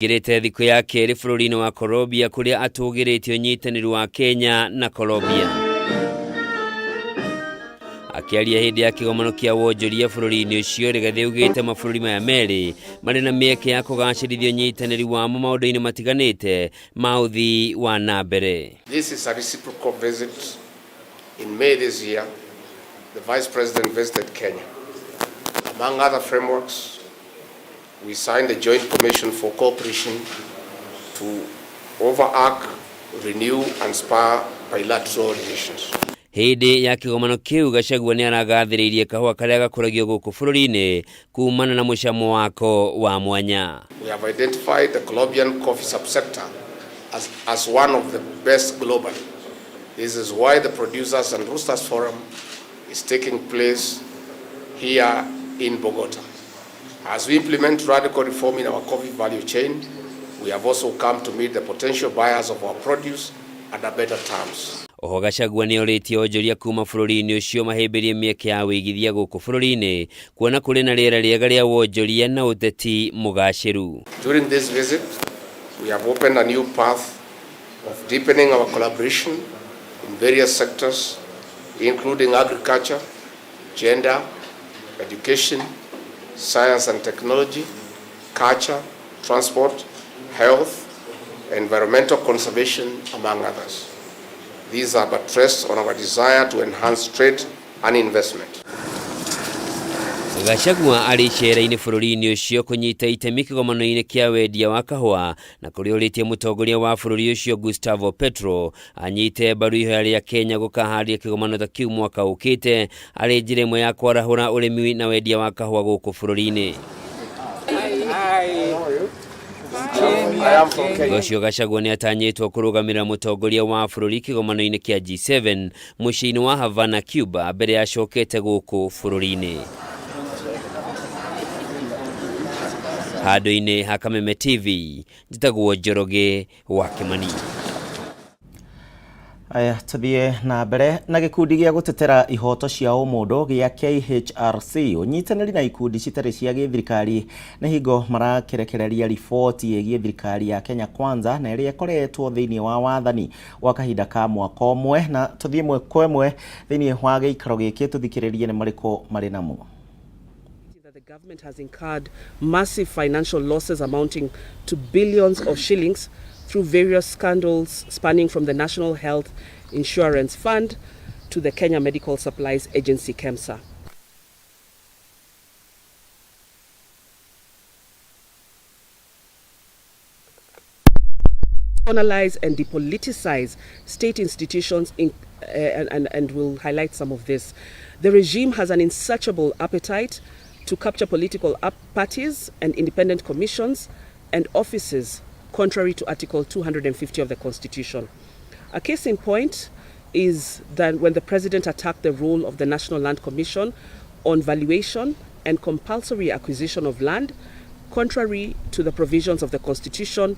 Aingĩrĩte thikũ ya kerĩ bũrũri-inĩ wa Colombia kũrĩa atũgĩrĩtie ũnyitanĩri wa Kenya na Colombia. Akĩaria hĩndĩ ya kĩgomano kĩa wonjoria bũrũri-inĩ ũcio, Rigathĩ augĩte mabũrũri maya merĩ marĩ na mĩeke ya kũgacĩrithia ũnyitanĩri wamo maũndũ-inĩ matiganĩte ma ũthii wa na mbere. This is a reciprocal visit. In May this year, the Vice President visited Kenya. Among other frameworks, we signed the Joint Commission for Cooperation to overarch, renew and spur bilateral relations. Hĩndĩ ya kĩgomano kĩu Gachagua nĩ aragathĩrĩirie kahũa karĩa gakũragio gũkũ bũrũri-inĩ kumana na mũcamo wako wa mwanya. We have identified the Colombian coffee subsector as one of the best globally. This is why the Producers and Roasters Forum is taking place here in Bogota. As we implement radical reform in our coffee value chain, we have also come to meet the potential buyers of our produce under better terms. Oho Gachagua nĩ orĩtie onjoria kuma bũrũri-inĩ ũcio mahĩmbĩrie mĩeke ya wĩigithia gũkũ bũrũri-inĩ kuona kũrĩ na rĩera rĩega rĩa wonjoria na ũteti mũgacĩru. During this visit, we have opened a new path of deepening our collaboration in various sectors, including agriculture, gender, education, science and technology, culture, transport, health, environmental conservation, among others. These are buttressed on our desire to enhance trade and investment. Gachagua arĩ icera-inĩ bũrũri-inĩ ũcio kũnyita itemi kĩgomano-inĩ kĩa wendia wa kahũa na kũrĩa ũrĩtie mũtongoria wa bũrũri ũcio Gustavo Petro anyite mbaru ihoya rĩa Kenya gũkaharĩria kĩgomano ta kĩu mwaka ũkĩte arĩ njĩra ĩmwe ya kwarahũra ũrĩmi na wendia wa kahũa gũkũ bũrũri-inĩ. Thutha ũcio Gachagua nĩ atanyĩtwo kũrũgamĩrĩra mũtongoria wa bũrũri kĩgomano-inĩ kĩa G7 mũciĩ-inĩ wa Havana, Cuba mbere acokete gũkũ bũrũri-inĩ. Handũ-inĩ ha Kameme TV, njĩtagwo Njoroge wa Kĩmani. Aya tuthiĩ na mbere na gĩkundi gĩa gũtetera ihoto cia ũmũndũ gĩa KHRC ũnyitanĩri na ikundi citarĩ cia gĩthirikari nĩ hingo marakĩrekereria riboti ĩgiĩ thirikari ya Kenya Kwanza na ĩrĩa ĩkoretwo thĩinĩ wa wathani gwa kahinda ka mwaka ũmwe na tuthiĩ ĩmwe kwa ĩmwe thĩinĩ wa gĩikaro gĩkĩ tũthikĩrĩrie nĩ marĩkũ marĩ namo. That the government has incurred massive financial losses amounting to billions of shillings through various scandals spanning from the National Health Insurance Fund to the Kenya Medical Supplies Agency, KEMSA. Analyze and depoliticize state institutions in, and we'll highlight some of this. The regime has an insatiable appetite to capture political parties and independent commissions and offices contrary to Article 250 of the Constitution. A case in point is that when the president attacked the role of the National Land Commission on valuation and compulsory acquisition of land, contrary to the provisions of the Constitution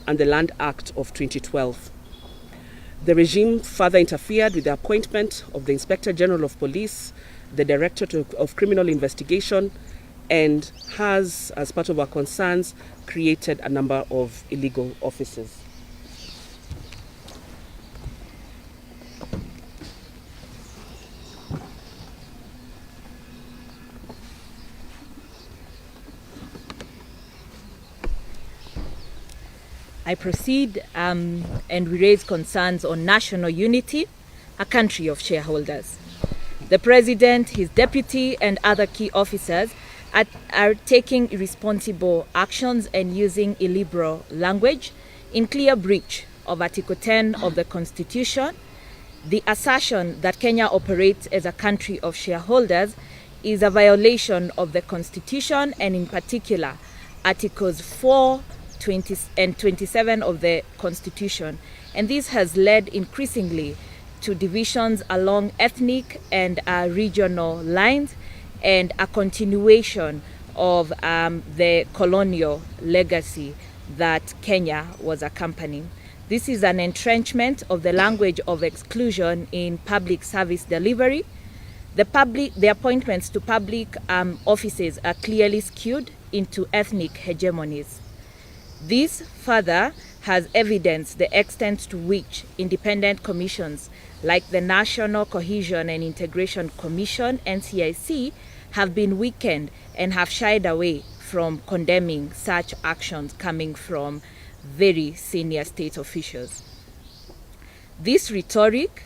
and the Land Act of 2012. The regime further interfered with the appointment of the Inspector General of Police, the Director of Criminal Investigation, and has, as part of our concerns, created a number of illegal offices. I proceed and we raise concerns on national unity, a country of shareholders. The president, his deputy, and other key officers are taking irresponsible actions and using illiberal language in clear breach of Article 10 of the Constitution. The assertion that Kenya operates as a country of shareholders is a violation of the Constitution, and in particular, Articles 4, 20 and 27 of the Constitution. And this has led increasingly to divisions along ethnic and regional lines and a continuation of the colonial legacy that Kenya was accompanying. This is an entrenchment of the language of exclusion in public service delivery. The appointments to public offices are clearly skewed into ethnic hegemonies. This further has evidenced the extent to which independent commissions like the National Cohesion and Integration Commission, NCIC, have been weakened and have shied away from condemning such actions coming from very senior state officials. This rhetoric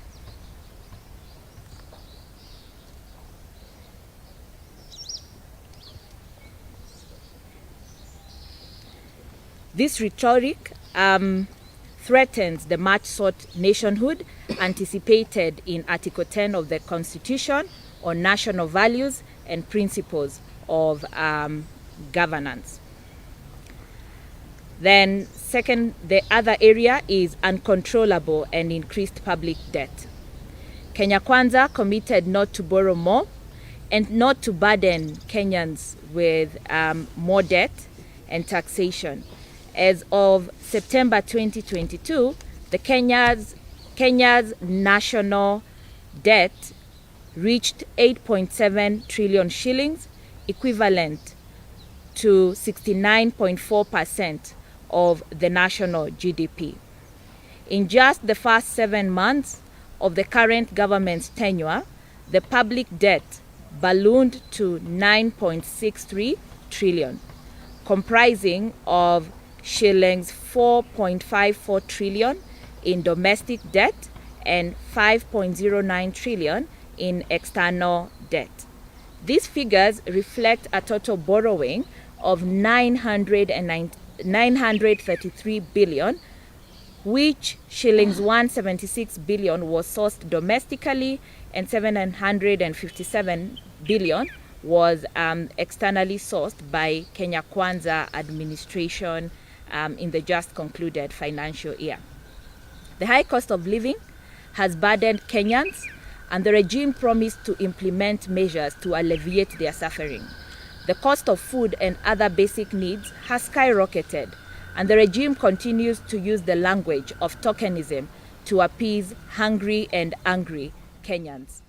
threatens the much sought nationhood anticipated in Article 10 of the Constitution on national values and principles of governance. Then second, the other area is uncontrollable and increased public debt. Kenya Kwanza committed not to borrow more and not to burden Kenyans with more debt and taxation. As of September 2022, the Kenya's national debt reached 8.7 trillion shillings, equivalent to 69.4% of the national GDP. In just the first 7 months of the current government's tenure, the public debt ballooned to 9.63 trillion, comprising of shillings 4.54 trillion in domestic debt and 5.09 trillion in external debt. These figures reflect a total borrowing of 933 billion, which shillings 176 billion was sourced domestically and 757 billion was externally sourced by Kenya Kwanza administration in the just concluded financial year. The high cost of living has burdened Kenyans, and the regime promised to implement measures to alleviate their suffering. The cost of food and other basic needs has skyrocketed, and the regime continues to use the language of tokenism to appease hungry and angry Kenyans.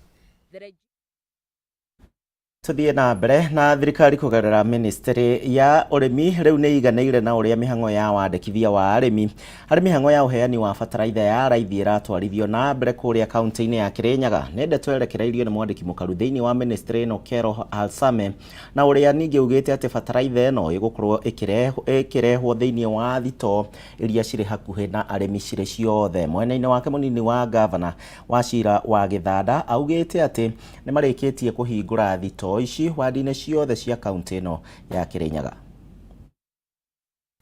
Tuthie na mbere na thirikari kugerera ministry ya urimi riu ni iganire na uria mihango ya wandikithia wa arimi hari mihango ya uheani wa bataraitha ya raithi iratwarithio na mbere kuria kaunti-ini ya Kirinyaga. Ni ndeto erekereirio ni mwandiki mukaru thiini wa ministry ino Kero Alsame, na uria ningi ugite ati bataraitha ino igukorwo ikirehwo thiini wa thito iria ciri hakuhi na arimi ciri ciothe. Mwena-ini wake munini wa gavana wa Cira wa Githanda augite ati ni marikitie kuhingura thito ici wadi-inĩ ciothe cia kaunti ĩno ya Kirinyaga.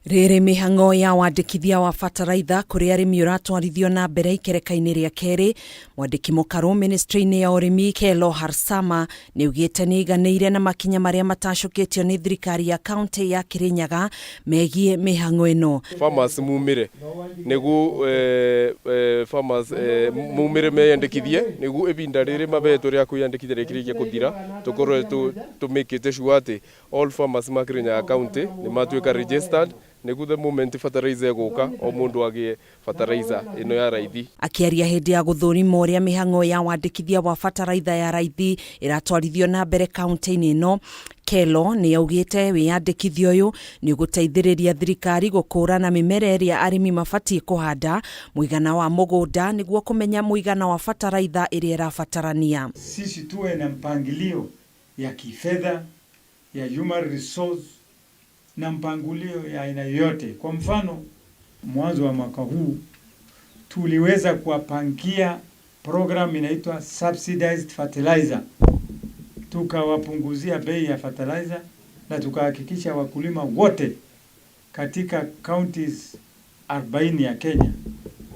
Rĩrĩ mĩhang'o ya wandĩkithia wa bataraitha kũrĩ arĩmi ũratwarithio na mbere ikereka-inĩ rĩa kerĩ, mwandĩki mũkarũ ministry-inĩ ya ũrĩmi Kelo Harsama nĩ augĩte nĩ aiganĩire na makinya marĩa matacũkĩtio nĩ thirikari ya kaunti ya Kirinyaga megiĩ mĩhang'o ĩno. Farmers mumire nĩguo farmers mumire meyandĩkithie nĩguo ibinda rĩrĩ mabetwo rĩa kwĩyandĩkithia rĩkĩrĩkia kũthira tũkorwo tũmĩkĩte sure atĩ all farmers ma Kirinyaga county nĩ matuĩka registered nĩguo the moment fertilizer ĩgũka o mũndũ agĩe fertilizer ĩno ya raithi. Akĩaria hĩndĩ ya gũthũrima ũrĩa mĩhang'o ya wandĩkithia wa bataraitha ya raithi ĩratwarithio na mbere kaunti-inĩ ĩno, Kelo nĩ augĩte wĩyandĩkithia ũyũ nĩ ũgũteithĩrĩria thirikari gũkũrana mĩmera ĩrĩa arĩmi mabatiĩ kũhanda, mũigana wa mũgũnda nĩguo kũmenya mũigana wa bataraitha ĩrĩa ĩrabatarania. Sisi tuwe na mpangilio ya kifedha, ya human resource na mpangilio ya aina yote. Kwa mfano, mwanzo wa mwaka huu tuliweza kuwapangia program inaitwa subsidized fertilizer, tukawapunguzia bei ya fertilizer na tukahakikisha wakulima wote katika counties 40 ya Kenya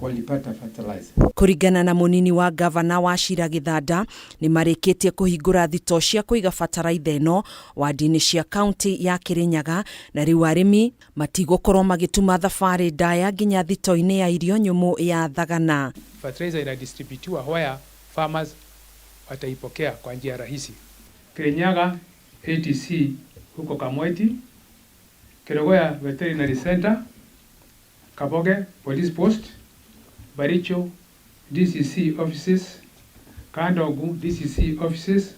walipata fertilizer. Kuringana na munini wa gavana wa Cira Githanda ni marikitie kuhingura thito cia kuiga bataraitha ĩno wadi-inĩ cia kaunti ya Kirinyaga, na riu arĩmi matigũkorwo magĩtuma thabarĩ ndaya nginya thito-inĩ ya irio nyũmũ ya Thagana. Fertilizer inadistributiwa where farmers wataipokea kwa njia rahisi. Kirinyaga ATC huko Kamweti, Kerogoya Veterinary Center, Kaboge Police Post, Baricho DCC offices, Kandogu DCC offices,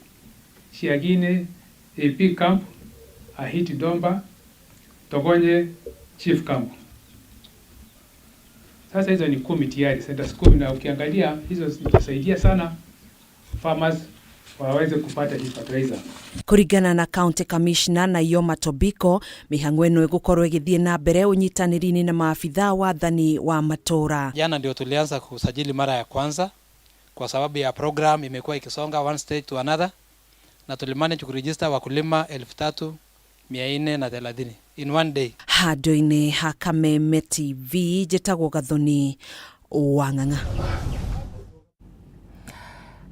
Chiagine AP camp, Ahiti Domba, Togonye Chief Camp. Sasa hizo ni 10 tayari, centers 10, na ukiangalia hizo zitasaidia sana farmers waweze kupata hii fertilizer. Kũringana na County Commissioner Naiyoma Tobiko, mĩhang'o ĩno ĩgũkorwo ĩgĩthiĩ na mbere ũnyitanĩri-inĩ na maabithaa wathani wa matũra. Jana ndio tulianza kusajili mara ya kwanza kwa sababu ya program imekuwa ikisonga one stage to another, na tulimanage kuregister wakulima 3,430 in one day. Handũ-inĩ ha Kameme TV, njĩtagwo Gathoni wa Ng'ang'a.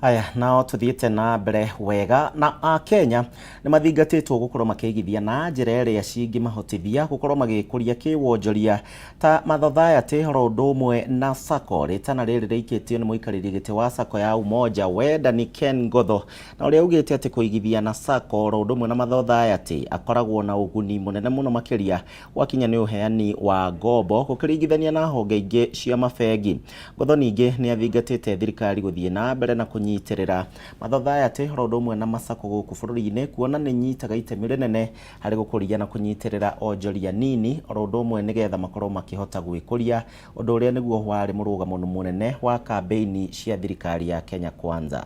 Aya, nao tuthiĩte na mbere wega na Akenya nĩ mathingatĩtwo gũkorwo makĩigithia na njĩra ĩrĩa cingĩmahotithia gũkorwo magĩkũria kĩwonjoria ta mathothayatĩ oro ũndũ ũmwe na SACCO. Rĩtana rĩrĩ rĩikĩtio nĩ mũikarĩri gĩtĩ wa SACCO ya Umoja Wendani Ken Ngotho, na ũrĩa augĩte atĩ kũigithia na SACCO oro ũndũ ũmwe na mathothayatĩ akoragwo na ũguni mũnene mũno makĩria gwakinya nĩ ũheani wa ngombo gũkĩringithania na honge ingĩ cia mabengi. Ngotho ningĩ nĩ athingatĩte thirikari gũthiĩ na mbere na kũnyitĩrĩra mathothayatĩ oro ũndũ ũmwe na masako gũkũ bũrũri-inĩ, kuona nĩ nyitaga itemi rĩnene harĩ gũkũria na kũnyitĩrĩra onjoria nini oro ũndũ ũmwe nĩgetha makorwo makĩhota gwĩkũria, ũndũ ũrĩa nĩguo warĩ mũrũgamo mũnene wa kambĩini cia thirikari ya Kenya Kwanza.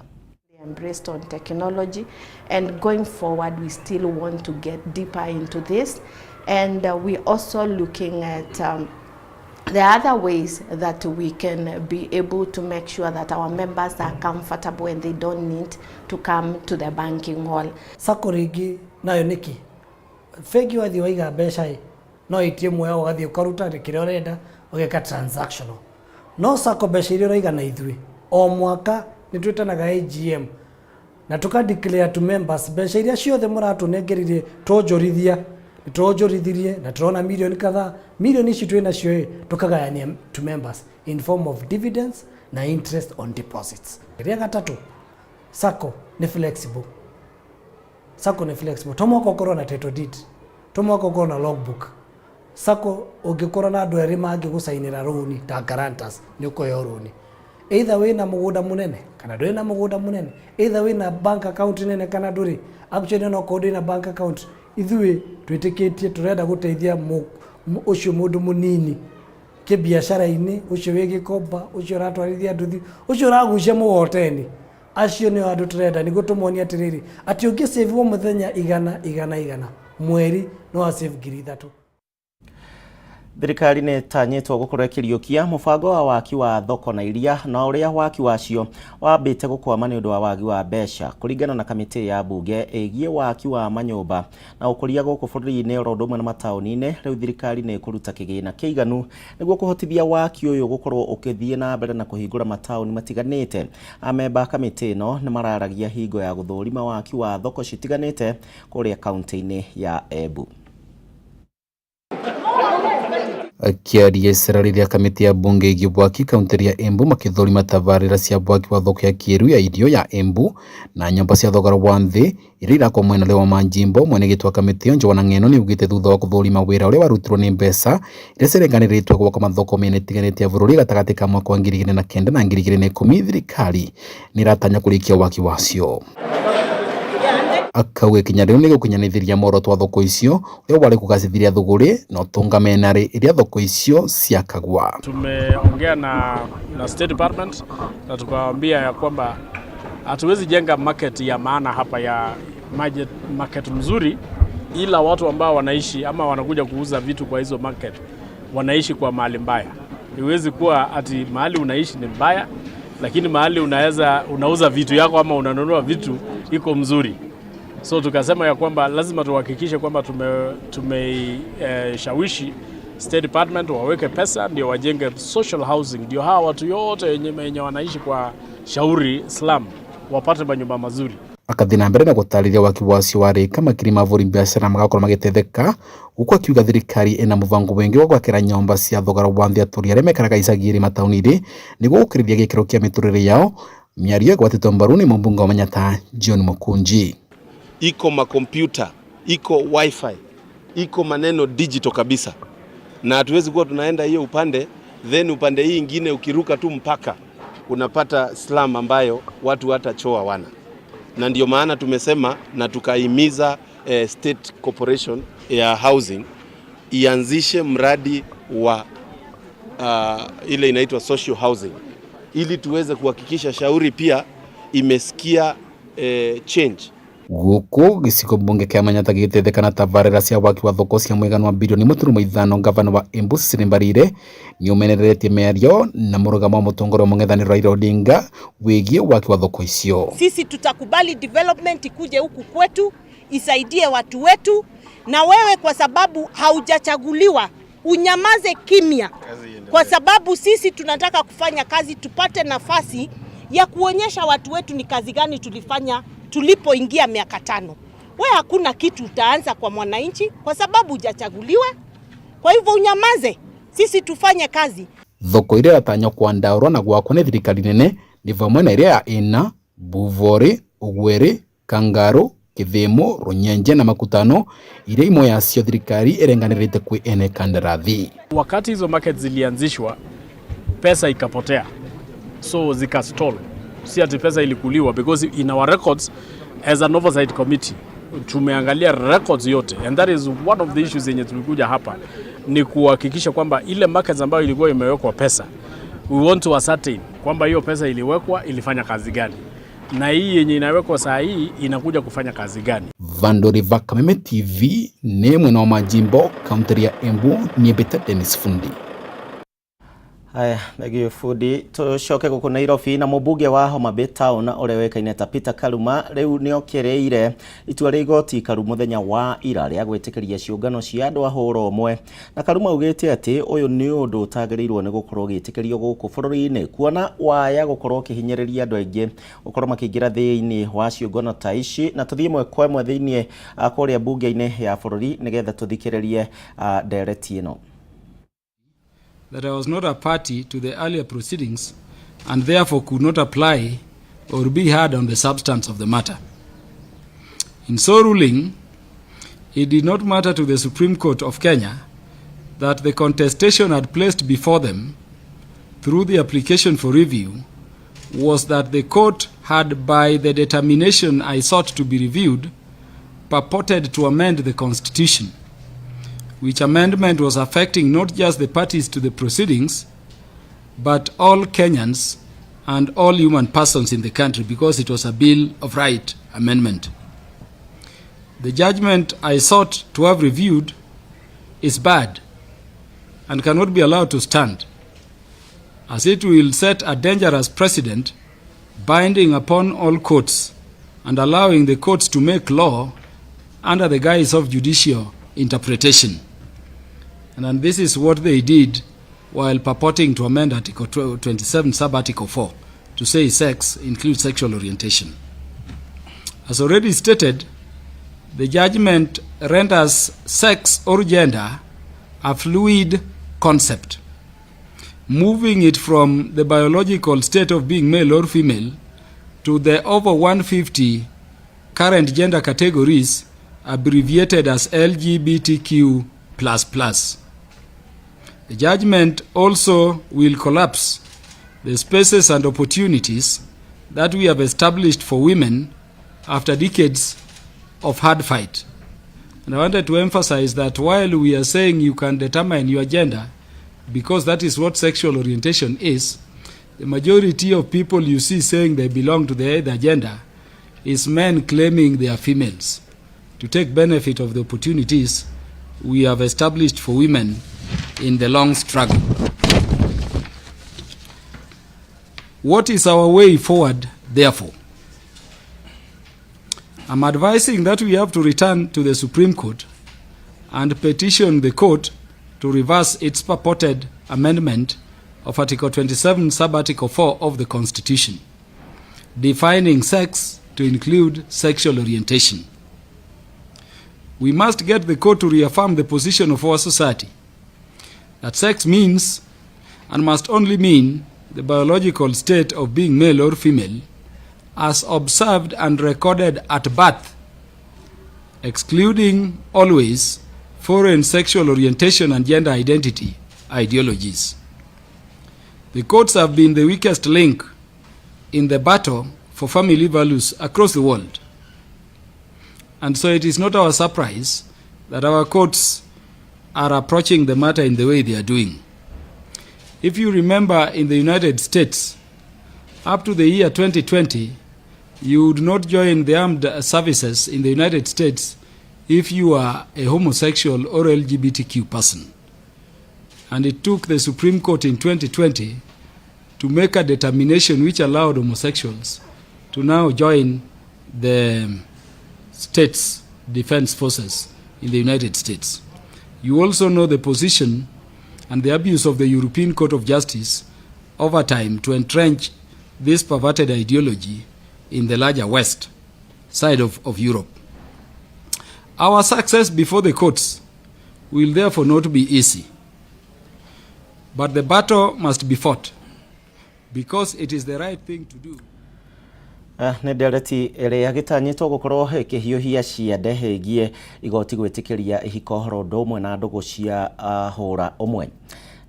Embraced on technology, and going forward we still want to get deeper into this, and we're also looking at the other ways that we can be able to make sure that our members are comfortable and they don't need to come to the banking hall. SACCO rĩngĩ nayo nĩkĩ bengi wathiĩ waiga mbeca ĩ no ATM yao ũgathiĩ ũkaruta kĩrĩa ũrenda ũgeka transactional, no SACCO mbeca iria ũraiga na ithuĩ o mwaka nĩ twĩtanaga AGM na tũka declare to members mbeca iria ciothe mũratũnengerire twonjorithia nĩ twonjorithirie na tũrona milioni kadhaa, milioni ici twĩ nacio ĩ tũkagayania to members in form of dividends na interest on deposits. Rĩa gatatũ, SACCO nĩ flexible. SACCO nĩ flexible, to mwaka ũkorwo na title deed, to mwaka ũkorwo na logbook. SACCO ũngĩkorwo na andũ erĩ mangĩgũcainĩra rũni ta guarantors nĩ ũkũheo rũni, either wĩna mũgũnda mũnene kana ndũrĩ na mũgũnda mũnene, either wĩna bank account nene kana ndũrĩ. Actually no korwo ndũrĩ na bank account, ithuĩ twĩtĩkĩtie tũrenda gũteithia ũcio mũndũ mũnini kĩbiacara-inĩ, ũcio wĩ gĩkomba, ũcio ũratwarithia nduthi, ũcio ũragucia mũgoteni, acio nĩo andũ tũrenda nĩguo tũmonie atĩrĩrĩ atĩ ũngĩ save o mũthenya igana igana igana mweri no wa save 3,000. Thirikari nĩ ĩtanyĩtwo gũkorwo ĩkĩriũkia mũbango wa waki wa thoko na iria na ũrĩa waki wacio wambĩte gũkwama nĩ ũndũ wa wagi wa mbeca, kũringana na kamĩtĩ ya mbunge ĩgiĩ waki wa manyũmba na ũkũria gũkũ bũrũri-inĩ oro ũndũ ũmwe na mataũni-inĩ. Rĩu thirikari nĩ ĩkũruta kĩgĩna kĩiganu nĩguo kũhotithia waki ũyũ gũkorwo ũkĩthiĩ na mbere na kũhingũra mataũni matiganĩte. Amemba a kamĩtĩ ĩno nĩ mararagia hingo ya gũthũrima waki wa thoko citiganĩte kũrĩa kaunti-inĩ ya Embu. Akiaria icera rĩrĩa kamĩtĩ ya bunge ĩgiĩ bwaki kaunti ya Embu makĩthũrima tabarĩra cia bwaki wa thoko ya kĩĩrĩu ya irio ya Embu na nyũmba cia thogora wa thĩ iria irakwo mwena ũrĩa wa Manjimbo, mwenyekiti wa kamĩtĩ ĩyo Joanna Ng'eno nĩaugĩte thutha wa gũthũrima wĩra ũrĩa warutirwo nĩ mbeca iria cirenganĩrĩtwo gwaka mathoko mĩena ĩtiganĩte ya bũrũri gatagatĩ ka mwaka wa 2009 na 2010, thirikari nĩĩratanya kũrĩkia waki wacio. Akauga ikinya rĩu nĩ gũkinyanĩria muoroto wa thoko icio ũrĩa warĩ kũgacĩrithia thũgũrĩ na ũtonga mĩena ĩrĩa thoko icio ciakagwa. Tumeongea na State Department na tukawaambia ya kwamba hatuwezi jenga market ya maana hapa ya market mzuri, ila watu ambao wanaishi ama wanakuja kuuza vitu kwa hizo market wanaishi kwa mahali mbaya. Iwezi kuwa ati mahali unaishi ni mbaya, lakini mahali unaweza unauza vitu yako ama unanunua vitu iko mzuri. So tukasema ya kwamba lazima tuhakikishe kwamba tumeshawishi State Department waweke pesa ndio wajenge social housing, ndio hawa watu yote wenye wanaishi kwa shauri slum wapate manyumba mazuri. Akathii na mbere na gũtarĩria waki wacio warĩka makiri ma ahũri biacara magakorwo magĩteithĩka, gũkũ akiuga thirikari ĩna mũbango wingi wa gwakĩra nyũmba cia thogora wa thĩ atũri arĩa maikaraga icagi-inĩ mataũni-inĩ nĩguo gũkĩrĩria gĩkĩro kĩa mĩtũrĩre yao. Mĩario ĩgwatĩtwo mbaru nĩ mũmbunge wa Manyatta John Mukunji. Iko makompyuta, iko wifi, iko maneno digital kabisa, na hatuwezi kuwa tunaenda hiyo upande then upande hii ingine ukiruka tu mpaka unapata slum ambayo watu hata choo hawana, na ndio maana tumesema na tukahimiza State Corporation ya Housing ianzishe mradi wa ile inaitwa social housing, ili tuweze kuhakikisha shauri pia imesikia change. Guku gicigo bunge kia Manyatta gigitetheka na tabarira cia waki wa thoko cia mwigana wa bilioni muturumo ithano. Gavana wa Embu Cecily Mbarire niumenereretie miario na murugamo wa mutongoria wa mung'ethaniro Raila Odinga wigie waki wa thoko icio. Sisi tutakubali development ikuje huku kwetu isaidie watu wetu, na wewe kwa sababu haujachaguliwa unyamaze kimya, kwa sababu sisi tunataka kufanya kazi, tupate nafasi ya kuonyesha watu wetu ni kazi gani tulifanya tulipoingia miaka 5. We hakuna kitu utaanza kwa mwananchi kwa sababu hujachaguliwa. Kwa hivyo unyamaze, sisi tufanye kazi. Thoko iria iratanywo kwandaurwo na gwakwo ni thirikari nene ni vamwe na iria ya Ina, Buvori, Ugweri, Kangaru, Kithimu, Runyenje na Makutano, iria imwe yacio thirikari irenganirite kwi ene kandarathi. Wakati hizo market zilianzishwa, pesa ikapotea, so zikastall. Si ati pesa ilikuliwa, because in our records as an oversight committee tumeangalia records yote, and that is one of the issues yenye tulikuja hapa ni kuhakikisha kwamba ile markets ambayo ilikuwa imewekwa pesa, we want to ascertain kwamba hiyo pesa iliwekwa ilifanya kazi gani, na hii yenye inawekwa saa hii inakuja kufanya kazi gani. Vandori va Kameme TV ni mwena wa majimbo kaunti ya Embu niembete Dennis Fundi. Haya, thengio Fundi. Tucoke guku Nairobi na mũmbunge wa Homa Bay Town ũrĩa ũĩkaine ta Peter Kaluma rĩu nĩokĩrĩire itua rĩa igoti ikaru mũthenya wa ira rĩa gwĩtĩkĩria ciũngano cia andũ a hũra ũmwe. Na Kaluma augĩte atĩ ũyũ nĩ ũndũ ũtagĩrĩirwo nĩ gũkorwo ũgĩtĩkĩrio gũkũ bũrũri-inĩ, kuona waya gũkorwo ũkĩhinyĩrĩria andũ aingĩ gũkorwo makĩingĩra thĩinĩ wa ciũngano ta ici. Na tũthiĩ ĩmwe kwa ĩmwe thĩinĩ kũrĩa mbunge-inĩ ya bũrũri nĩgetha tũthikĩrĩrie ndereti ĩno. That I was not a party to the earlier proceedings and therefore could not apply or be heard on the substance of the matter. In so ruling, it did not matter to the Supreme Court of Kenya that the contestation had placed before them through the application for review was that the court had, by the determination I sought to be reviewed, purported to amend the Constitution, which amendment was affecting not just the parties to the proceedings, but all Kenyans and all human persons in the country, because it was a Bill of Right amendment. The judgment I sought to have reviewed is bad and cannot be allowed to stand, as it will set a dangerous precedent binding upon all courts and allowing the courts to make law under the guise of judicial interpretation. And this is what they did while purporting to amend Article 27, Sub-Article 4, to say sex includes sexual orientation. As already stated, the judgment renders sex or gender a fluid concept, moving it from the biological state of being male or female to the over 150 current gender categories abbreviated as LGBTQ++. The judgment also will collapse the spaces and opportunities that we have established for women after decades of hard fight. And I wanted to emphasize that while we are saying you can determine your gender, because that is what sexual orientation is, the majority of people you see saying they belong to the either gender is men claiming they are females, to take benefit of the opportunities we have established for women in the long struggle. What is our way forward, therefore? I'm advising that we have to return to the Supreme Court and petition the court to reverse its purported amendment of Article 27, Sub-Article 4 of the Constitution, defining sex to include sexual orientation. We must get the court to reaffirm the position of our society that sex means and must only mean the biological state of being male or female as observed and recorded at birth, excluding always foreign sexual orientation and gender identity ideologies. The courts have been the weakest link in the battle for family values across the world. And so it is not our surprise that our courts are approaching the matter in the way they are doing. If you remember in the United States, up to the year 2020, you would not join the armed services in the United States if you are a homosexual or LGBTQ person. And it took the Supreme Court in 2020 to make a determination which allowed homosexuals to now join the state's defense forces in the United States. You also know the position and the abuse of the European Court of Justice over time to entrench this perverted ideology in the larger West side of, of Europe. Our success before the courts will therefore not be easy. But the battle must be fought because it is the right thing to do. Eh, nĩ ndereti ĩrĩa gĩtanyĩtwo gũkorwo ĩkĩhiũhia ciande ĩgiĩ igoti gwĩtĩkĩria ihiko oro ũndũ ũmwe na ndũgũ cia ah, hũra ũmwe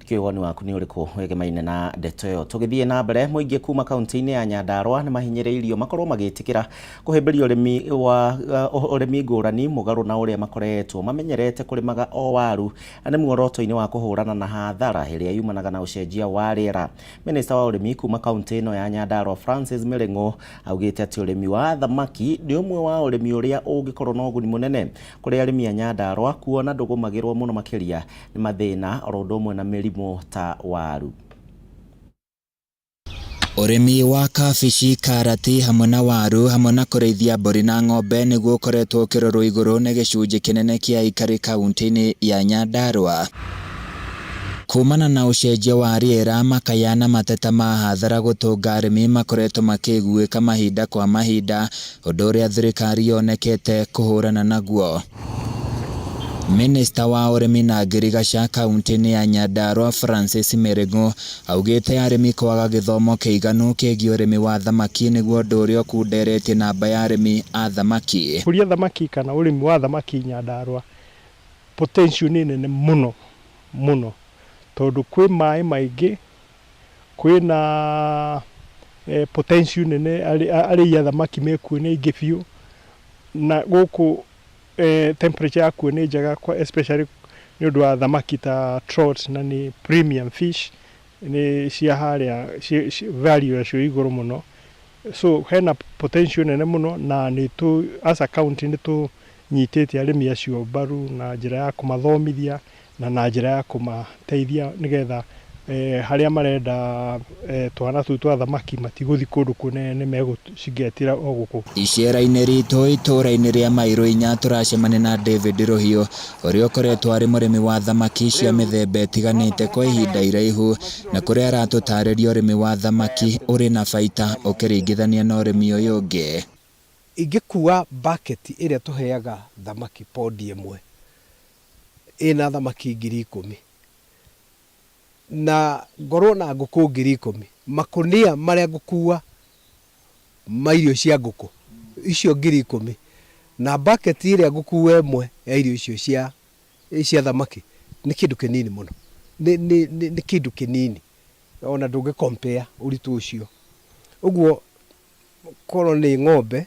Ndikĩũĩ woni waku nĩ ũrĩkũ wĩgemaine na ndeto ĩyo. Tũgĩthiĩ na mbere, mũingĩ kuma kaunti-inĩ ya Nyandarua nĩ mahinyĩrĩirio makorwo magĩtĩkĩra kũhĩmbĩria ũrĩmi wa ũrĩmi ngũrani mũgarũ na ũrĩa makoretwo mamenyerete kũrĩmaga o waru na nĩ muoroto-inĩ wa kũhũrana na hathara ĩrĩa yumanaga na ũcenjia wa rĩera. Minista wa ũrĩmi kuma kaunti ĩno ya Nyandarua Francis Mĩrĩng'ũ augĩte atĩ ũrĩmi wa thamaki nĩ ũmwe wa ũrĩmi ũrĩa ũngĩkorwo na ũguni mũnene kũrĩ arĩmi a Nyandarua kuona ndũgũmagĩrwo mũno makĩria nĩ mathĩna oro ũndũ ũmwe na mĩrimũ ta waru. Ũrĩmi wa kabici, karati hamwe na waru hamwe na kũrĩithia mbũri na ng'ombe nĩguo ũkoretwo ũkĩrorwo igũrũ nĩ gĩcunjĩ kĩnene kĩa aikari kaunti-inĩ ya Nyandarua. Kumana na ũcenjia wa rĩera, makaya na mateta ma hathara gũtũnga arĩmi makoretwo makĩiguĩka mahinda kwa mahinda, ũndũ ũrĩa thirikari yonekete kũhũrana naguo. Minista wa ũrĩmi na ngirigaca kaunti-inĩ ya Nyandarua Francis Mĩrĩng'ũ augĩte arĩmi kwaga gĩthomo kĩiganu kĩgiĩ ũrĩmi wa thamaki nĩguo ũndũ ũrĩa ũkunderetie namba ya arĩmi a thamaki. Kũria thamaki kana ũrĩmi wa thamaki Nyandarua potential nĩ nene mũno mũno tondũ kwĩ maĩ maingĩ, kwĩna eh, potential nene arĩi a thamaki mekuo nĩ aingĩ biũ na gũkũ eh, temperature yakuo nĩ njega especially nĩ ũndũ wa thamaki ta trout na nĩ premium fish nĩ cia harĩa value yacio igũrũ mũno so hena potential nene mũno na nĩ tũ as a county nĩ tũnyitĩte arĩmi acio mbaru na njĩra ya kũmathomithia na na njĩra ya kũmateithia nĩgetha eh, harĩa marenda eh, twana tũu twa thamaki matigũthiĩ kũndũ kũnene megũcingetĩra o gũkũ. Icera-inĩ ritũ itũũra-inĩ rĩa Mairũ Inya tũracemania na David Rũhiũ ũrĩa ũkoretwo arĩ mũrĩmi wa thamaki cia mĩthemba ĩtiganĩte kwa ihinda iraihu na kũrĩa aratũtarĩria ũrĩmi wa thamaki ũrĩ na baita ũkĩringithania na ũrĩmi ũyũ ũngĩ. Ingĩkua bucket ĩrĩa tũheaga thamaki pondi ĩmwe ĩna thamaki 10,000 na ngorwo na ngũkũ 10,000, makũnia marĩa ngũkua ma irio cia ngũkũ icio 10,000 na bucket ĩrĩa ngũkua ĩmwe ya irio icio cia cia thamaki nĩ kĩndũ kĩnini mũno, nĩ nĩ nĩ kĩndũ kĩnini ona ndũngĩ compare ũritũ ũcio. Ũguo korwo nĩ ng'ombe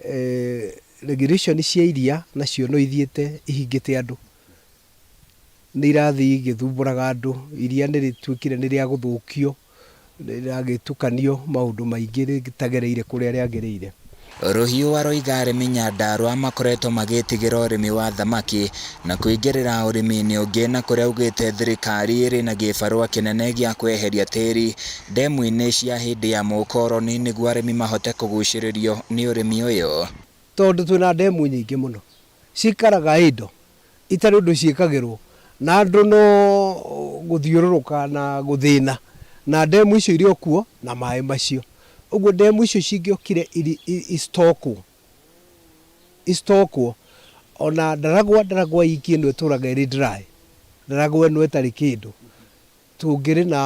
eh, regulation cia iria nacio no ithiĩte ihingĩte andũ. Nĩ irathiĩ igĩthumbũraga andũ, iria nĩ rĩtuĩkire nĩ rĩa gũthũkio, rĩragĩtukanio maũndũ maingĩ rĩtagereire kũrĩa rĩagĩrĩire. Rũhiũ aroiga arĩmi Nyandarua makoretwo magĩtigĩra ũrĩmi wa thamaki na kũingĩrĩra ũrĩmi-inĩ ũngĩ na kũrĩa augĩte thirikari ĩrĩ na gĩbarũa kĩnene gĩa kweheria tĩri ndemu-inĩ cia hĩndĩ ya mũkoroni nĩguo arĩmi mahote kũgucĩrĩrio nĩ ũrĩmi ũyũ. Tondũ twĩna ndemu nyingĩ mũno cikaraga indo itarĩ ũndũ ciĩkagĩrwo na andũ no gũthiũrũrũka na gũthĩna na ndemu icio irĩ o kuo na maĩ macio. Ũguo ndemu icio cingĩokire istokwo istokwo ona Ndaragwa Ndaragwa iki ĩno ĩtũraga ĩrĩ dry, Ndaragwa ĩno ĩtarĩ kĩndũ, tũngĩrĩ na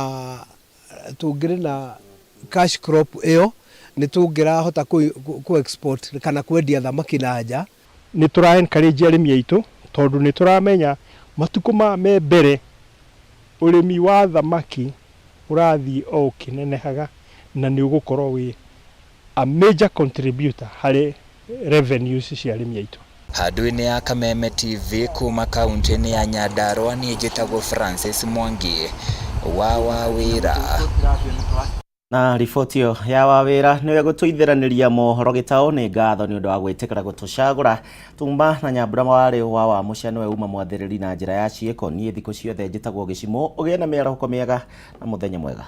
tũngĩrĩ na cash crop ĩyo nĩ tũngĩrahota kũ export kana kwendia thamaki na nja. Nĩ tũra encourage arĩmi aitũ tondũ nĩ tũramenya matukũ maya me mbere ũrĩmi wa thamaki ũrathiĩ o ũkĩnenehaga na nĩ ũgũkorwo wĩ a major contributor harĩ revenues cia arĩmi aitũ. Handũ-inĩ ya Kameme TV kuma kaunti-inĩ ya Nyandarua niĩ njĩtagwo Francis Mwangi wa Wawĩra. Na riboti ĩyo ya Wawĩra nĩyo ĩgũtũithĩranĩria mohoro gĩtaũ. Nĩ ngatho nĩ ũndũ wa gwĩtĩkĩra gũtũcagũra. Tuma na Nyambura warĩ wa Wamũcia nĩwe uma mwathĩrĩri na njĩra ya ciĩko. Niĩ thikũ ciothe njĩtagwo Gĩcimũ. Ũgĩe na mĩarahũko mĩega na mũthenya mwega.